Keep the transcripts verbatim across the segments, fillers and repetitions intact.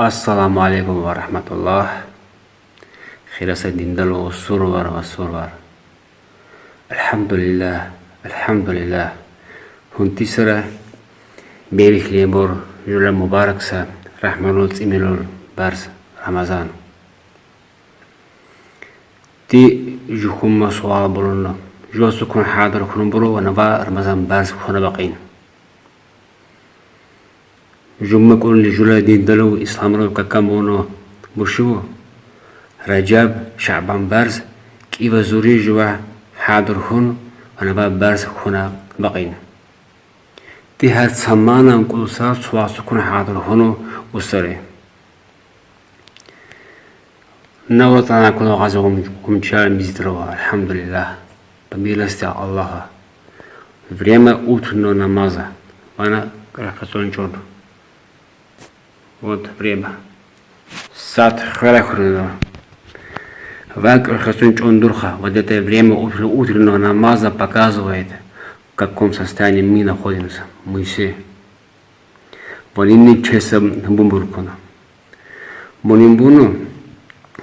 Ассаламу алейкум ва рахматуллах. Хираса диндало сурвар ва сурвар. Альхамдулиллах, альхамдулиллах. Гьунтисара берихлебур жула мубаракса, рахманул цӀимилул барс Рамазан. Ти жугьума суал булуна. Жугьума сукун гьадур хьунбуру ванава Рамазан барс хьуна бакъин. Жугьума кӀунли жула диндало исламро какамуну бушиву. Ражаб, Шаъбан барс кӀева зури жува гьадур хьун, ванава барс хьуна бакъин. Ти гьар цаманан кӀулса суал сукун гьадур хьуну усари. Навратана куна гъаза гъум-, гъумча мизитро, альхамдулиллах. По милости Аллаха. Время утреннего намаза. Вана кӀрехцӀон чӀон. Вот время. Саат хвера хвера. Ва кӀрехцӀон чӀон дурха. Вот это время утр-, утреннего намаза показывает, в каком состоянии мы находимся. Мы все. Ванинни чеса бумбур куна. Мунин буну,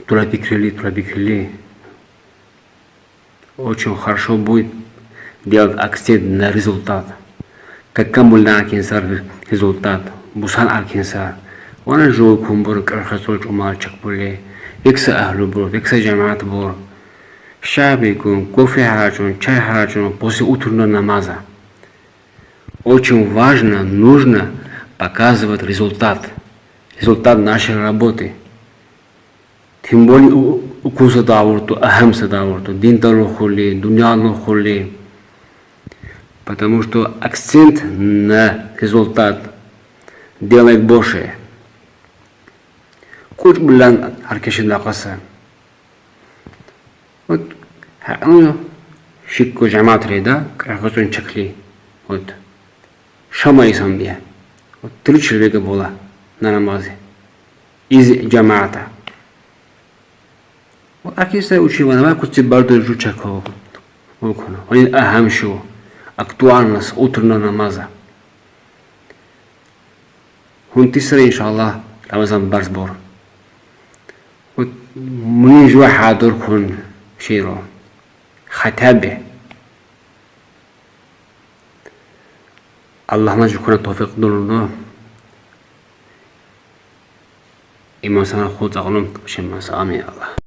тула пикрили, тула пикрили. Очень хорошо будет делать акцент на результат. Какамулна акинсар результат, бусан акинсар. Вана жугьума кунбур кӀрехцӀон чӀумал чакбули. Векса агьлубур, векса жамаатбур. Шабикун, кофе гьарачун, чай гьарачун после утреннего намаза. Очень важно, нужно показывать результат. Результат нашей работы. Тем более у-, укун садавуртӀа, агьам садавуртӀа, диндало хьули, дуньяло хьули. Потому что акцент на результат делает больше. КӀучӀбулан аркешин дакъаса. Вот, гьа, ну, шикку жамаатри да, кӀрехцӀон чакли. Вот. Шама исан бия. Вот три человека была на намазе. Из жамаата. Вот акиса учи вана, ва куци бардо жу чако. Окуна. Они агьам шу. Актуальность утреннего намаза. Гьунтисара, иншаллах, Рамазан барс бур. Вот мунин жува гьадур хьун широ. Хотя бы. Аллагьна жугьуна тавфикъ дулуна. Иман сана худ акълум шемас. Амин, Аллагь.